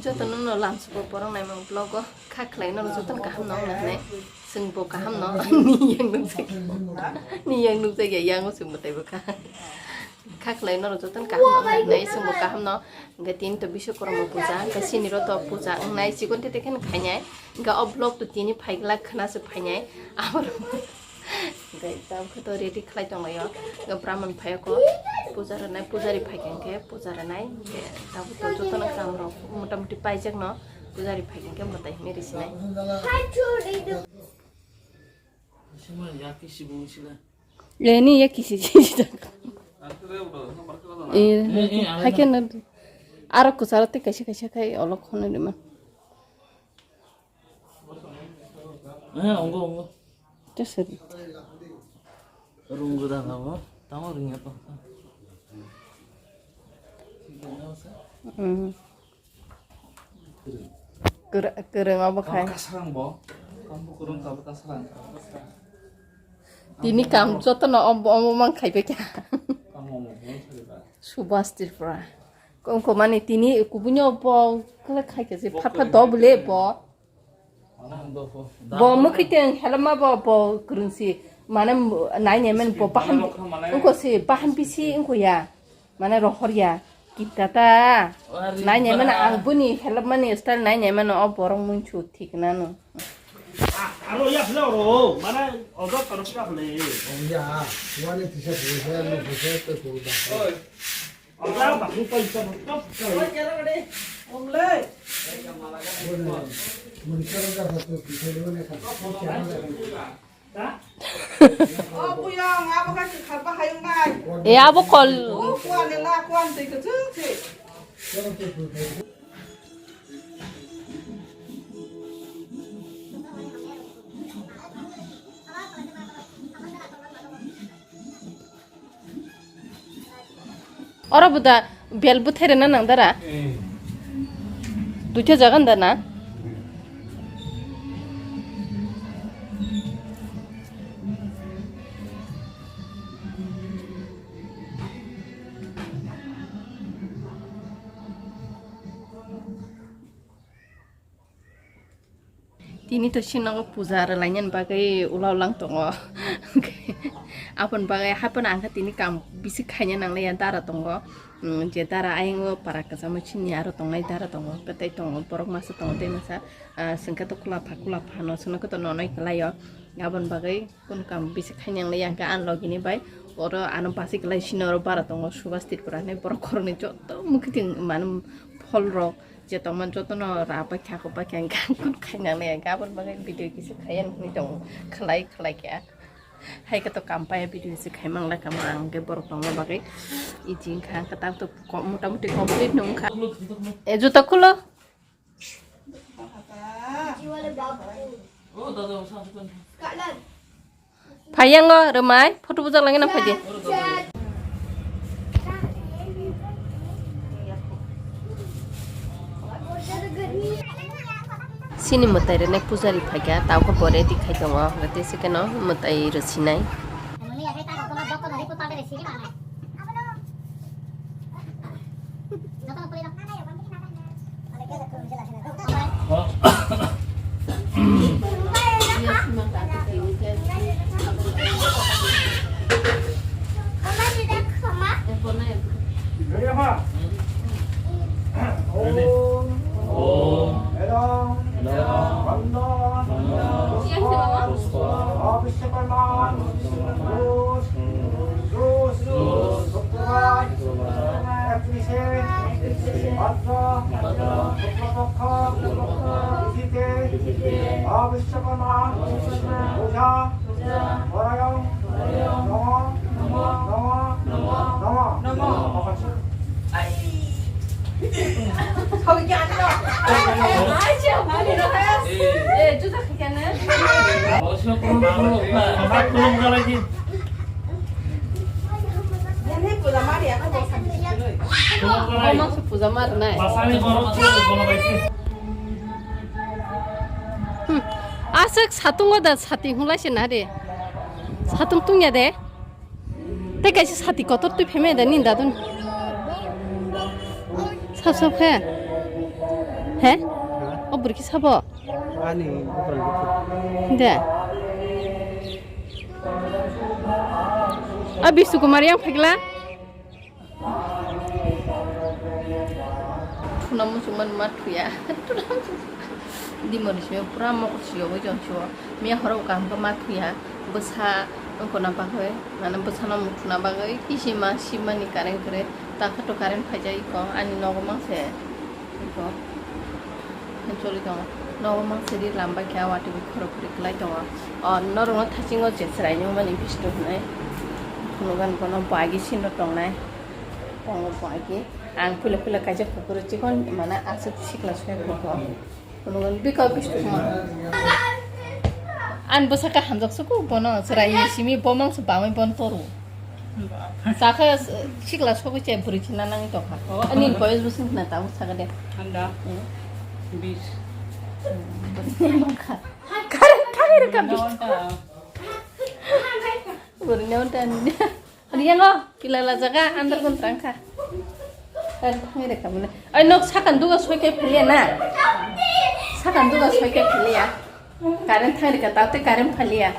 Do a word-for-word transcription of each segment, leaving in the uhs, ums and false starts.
Jotono no lamsogo borok naimang vlog o kha khlai no jotono kaham no wngna hinwi chwng bo kaham no ni yang nukjak ni yang nukjak ya yang o chwng bo tei bo kha kha khlai no jotono kaham no wngna hinwi chwng bo kaham no hwnkhe tini to Biswakarma puja hwnkhe sini ro to puja wngnai chikon tete khe khainai hwnkhe o vlog to tini phaikla khna se phainai abo. Hwnkhe tabukhe to ready khlai tonglaio. Hwnkhe brahman phaiya kho puja rwnai, pujari phaikha hwnkhe puja rwnai. Hwnkhe tabukhe to jotono kam rok motamuti paijakno pujari phaikha hwnkhe mwtai hinwi risinai. Leni ya kisi bung sila. Leni ya kisi sila. Eh, eh, eh, haikhe na aro kwcharo tei kaisa kaisa khai olok khono rima. Eh, ongo, ongo. Just a bit. Runggo da labo. Tamo rungya to. Hmm. Kwrw-, kwrwng obo khai. Tamo kasarang bo. Tamo kwrwng tamo kasarang. Tini kam jotono obo, obo mang khai bai kha. Tamo obo, obo khai bai. Subhas Tripura. Kongko mani tini kubunyo bo kala khai khe je phat phat do bole bo. Bo mukhi teng helma bo bo kurunsi mane nai ne men bo bahan ko se bahan bisi ko ya mane rohor ya kita ta nai ne men ang buni helma ni style nai ne men o borong mun chu thik nanu. Aro ya phla ro mane odo taro phla phla. Ya, wani tisa phla phla no phla to phla. E abo kol. Oro bo da bel bwthai rwna nang dara? Eh. Duita jagan da na? Tini to sinogo puja rwlainani bagwi ulau lang tongo. Aboni bagwi haphano ang khe tini kam bisi khaina nangliya dara tongo. Mm, je dara ayang o para kwchamo chini aro tongnai dara tongo, kwtai tongo, borok masa tongo tei masa, ah, chwng khe to kula pha, kula phano chwngno khe to nonoi kwlaio. Aboni bagwi kunu kam bisi khaina nangliya ang khe ani logini bai oro ano bachai kwlai sini oro bara tongo Subhas Tripura hinwi borok khoroknwi joto mukhuiting mane phol rok. Je tongma jotono ra paikha, ko paikha, hwnkhe ang kunu khainani, hwnkhe aboni bagwi video kisa khaiya hinwi tong khlai khlai khe. Hai khe to kam paiya video se khaimang lai kamo ang khe borok tongma bagwi. Iji wngkha, hwnkhe tabuk to ko-, motamuti complete no wngkha. E, juta khulo. Phaiyango rwmai, photo bujak langwi nang phaidi. Sini mwtai rwnai pujari phaikha, tabukhe bo ready khai tongo, hwnkhe tei se kheno mwtai rwsinai. শুক্রবার একত্রিশে ভাদ্র শুক্লপক্ষ তিথিতে অ বিশ্বকর্মা পূজা পরায়ণ নমঃ নমঃ নমঃ নমঃ। Puja mar nai. Hmm. Aswk satung o da sati hwnlai se na de. Satung tungya de. Tei kaisa sati kotor twi phaimaya da nini dadon. Sap sap khe. He? O bwrwi khe sabo? Ani bukrang bukrang. De. A Bisnu Kumar yang phagla? Thuna muchungmani ma thuya. Thuna muchung. Dimoni simi pura mokol siyogwi jong sio. Miya horo kaham khe ma thuya. Bwsa wngkona bagwi, mane bwsano muthuna bagwi kisi ma simani current kwrwi. Takha to current phaijak iko ani nogo mangse. Iko. Choli tongo. Nogo mangse ri lamba khe a watwi khoro khori kwlai tongo. O norokno thasingo je chwraini wngmani bisto hwnwi. Phunukgo bono bagi sinno tongnai. Tongo bagi. Ang puila puila kaisa kuphuru chikon mane aswk sikla soya kuphuru. Phunukgo biko bisto hwnma. Ani bwsakhe hamjak suku bono chwraini simi bomong se bangwi bono toru. Sakha sikla sogwi chai bwrwi china nangwi tongkha. Ani boyos bwswng khna tabuk sakha de. Handa. Hmm. Bis. Karen thangwi rwkha bis. Bwrwino tani. Riyango pila lajaga andar gun tangkha. Karen thangwi rwkha mane. Ai nok sakan duga soike philiya na. Sakan duga soike philiya. Current thang rikha, tate current phaliya.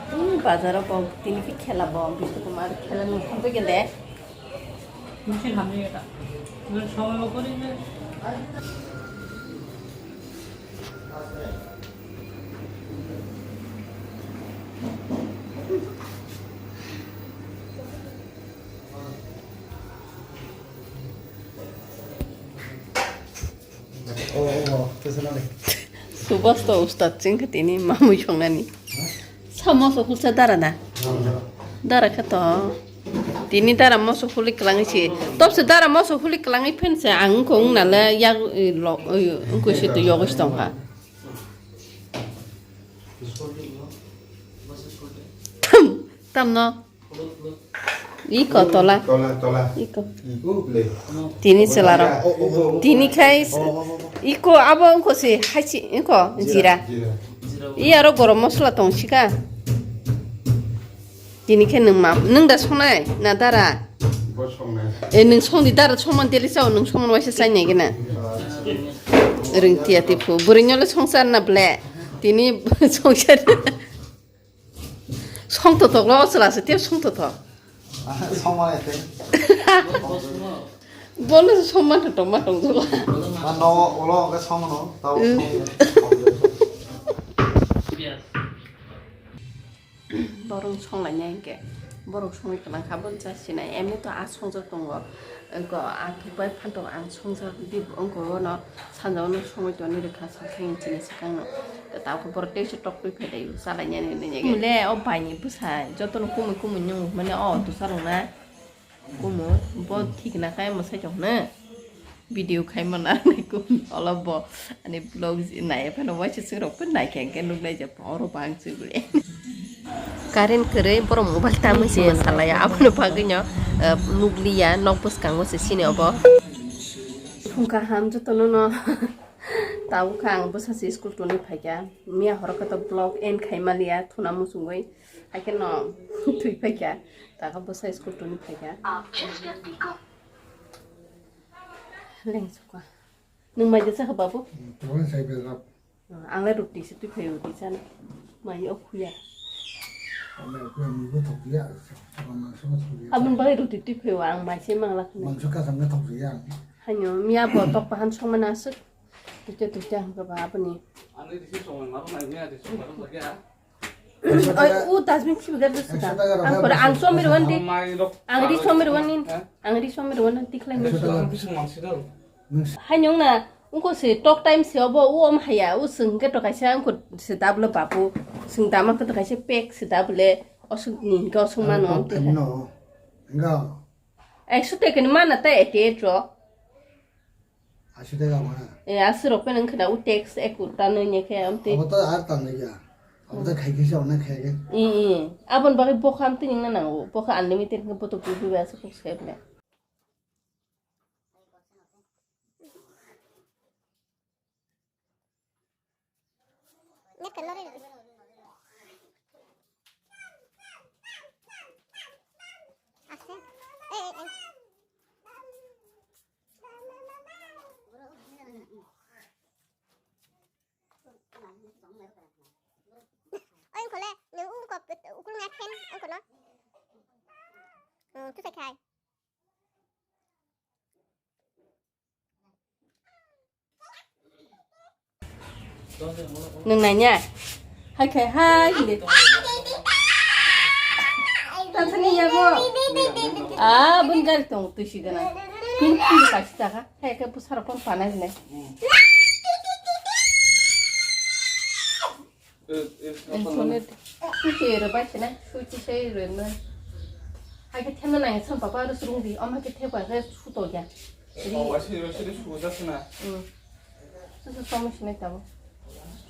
Hmm, bazar o bo tini phi khela bo, Bisnu Kumar khela nung thang phi gele. Machine hamni eta. Nung somoy bo kori je. Subas to ustad chwng khe tini mamui songnani. Sa moso hulsa dara da. Dara khe to. Tini dara moso huli kwlangwi si. Topse dara moso huli kwlangwi phen se ang wngkho wngna le yak, lo, wngkho si to yogo si tongkha. Tam, tamno. Iko tola. Tola, tola. Iko. Iko le. Tini chwlarok. O, o, o, o. Tini khai s-, o, o, o, o. Iko abo wngkho se haisi wngkho jira. Jira, jira. I aro gorom mosla tong sika. Tini khe nwng ma, nwng da songnai na dara? Bo songnai. E, nwng songdi dara songman teli sao, nwng songman waisa chainai gena. Ah. Rwngtiya tiphu. Bwrwino le songsar na ble. Tini songsar. Songthothok lo, o chwla se tei songthothok. Songma nai tei. Bono se songma thothok ma tong jolo. Ma no, ulo ke songno, tao. Hmm. Borok songlainai hwnkhe, borok songwi kwlangkha, bono cha sinai. Emni to a songjak tongo. Wngkha a thukbai phantok ang songjak di wngkha, ono sanjao no songwi tongni rwkha, sakhe chini swkangno. Tabukhe borok teisa toktwi phailaio, chalainani hinwi. Mole o baini bwsa jotono kumui kumui nung mane o dusarok na kumui bo thik na khe mwsai tong hwno. Video khai mana nai kumui olo bo ani vlog nai phano waisa swrok pun nai khe hwnkhe nuk nai je oro bang chwgwi. Current kwrwi borok mobile tamwi se salaya, aboni bagwino, eh, nukliya, nok bwskango se sini obo. Phung kaham jotono no. Tabuk kha ang bwsa se school toni phaikha. Miya horo khe to vlog end khai maliya, thuna muchungwi. Haikhe no thwi phaikha. Takha bwsa school toni phaikha. Leng sukha. Nwng mai de chakha babu? Tongwi sai bedap. Ang le roti se twi phaio di chana. Mai o khuya. Ang le khuya mui bo thok ya, chakha mangso bo thok ya. Aboni bagwi roti twi phaio, ang mai se mangla khani. Mangso kasam khe thok ya. Hanyo miya bo tok pahan songmani aswk. Tuita tuita hwnkha ba aboni. Ani risi songmani maro nai miya risi songmani lagya. Oi, u dustbin khibigar do suda. Ang kore ang somir wandi. Ang ri somir wandi. Ang ri somir wandi tikhlai. Haino na ungko se talk time se obo u om haya u sing ke to kaisa ungko se dablo babu sing dama ke to kaisa pek se dable osuk ni ke osuk mano. Ekso teke ni mana ta ete etro. Ashi teke ama. E, ashi rok pen wngkha na u tax ekurta nui ne khe amtwi. Abo to ar tan ya. Abo to khai khe sa ona khai khe. I, i. Abon bagwi bokha amtwi ningna nango. Bokha unlimited khe boto bui bui bai aswk kok se ble. Ase. Eh, eh, eh. Tusa khai. Nwng nanya? Hai khai hai hindi. Tansani ya bo. Ah, bun gari tong tusi gana. Pin pin kasi taka. Hai khai pusara kon panai ne. Internet. Suci ero bai sini, suci saya ero na. Hai ke themna nang sam papa aro surung di, om hai ke thep ba ke suto ya. Oh, wasi wasi di suja sina. Hmm. Susu somo sini tabo.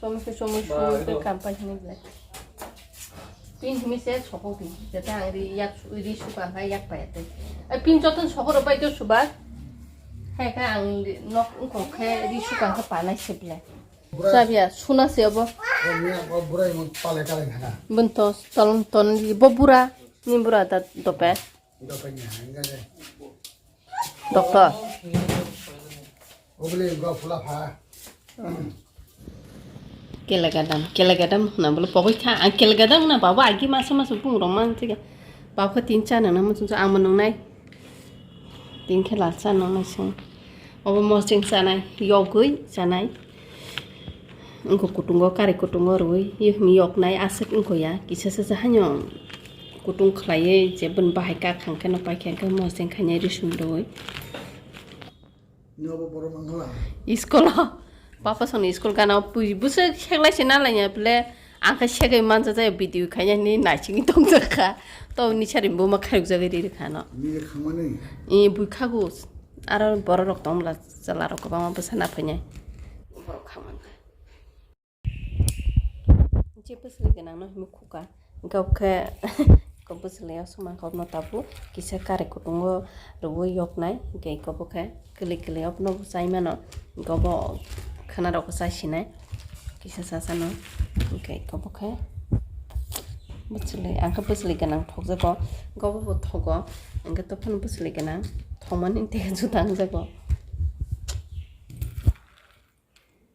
Somo sini somo susu ke kampai sini bela. Pin himi se soko pin. Jata ang ri yak ri suka hai yak pa yate. Ai pin joton soko ro bai jo suba. Hai ka ang nok ungko khe ri suka khe panai se bela. Bura. Sabya, suna se obo. O miya, o bura imon pale kale khana. Bun to, tolong ton, bo bura, ni bura da dope. Dope ni hanga de. Doctor. Obole go pula pha. Kela gadam, kela gadam na bolo pogoi kha, ang kela gadam na baba agi masa masa bung rong man tiga. Baba tin cha nang na muchung cha ang manung nai. Tin khe lal cha nang nai sung. Obo mosjeng chanai, yogwi chanai. Wngkha kutungo, kari kutungo rwui, yoknai aswk wngkha ya, kisa sasa haino kutung khlaiwi je bini bahai kak khang kheno paikha, hwnkhe mosjeng khainai risum rwui. Nobo borok mangala. Iskolo, papa songni iskol gana pui bwswk seklai se nalaiya bwle, ang khe segwi manjak jaya video khainani naisingwi tongjakha, to nini sari buma khairokjagwi ri rwkha no. Nini khangmani? I bui khago, aro borok rok tongmwla. Chwla rok kwbangma bwsa na phainai. Borok kha man kha. Je bwswli gwnang no himwi khuka. Hwnkhe obo khe ko bwswlwi o swmang kok no tabuk kisa kari kutungo rwui yoknai. Hwnkhe iko bo khe kwlwi kwlwi obono bo chai mano. Iko bo khwna rok bo chai sinai. Kisa sasano. Hwnkhe iko bo khe bwswlwi, ang khe bwswlwi gwnang thokjago. Iko bo bo thogo. Hwnkhe tophano bwswlwi gwnang thokmani tei juda wngjago.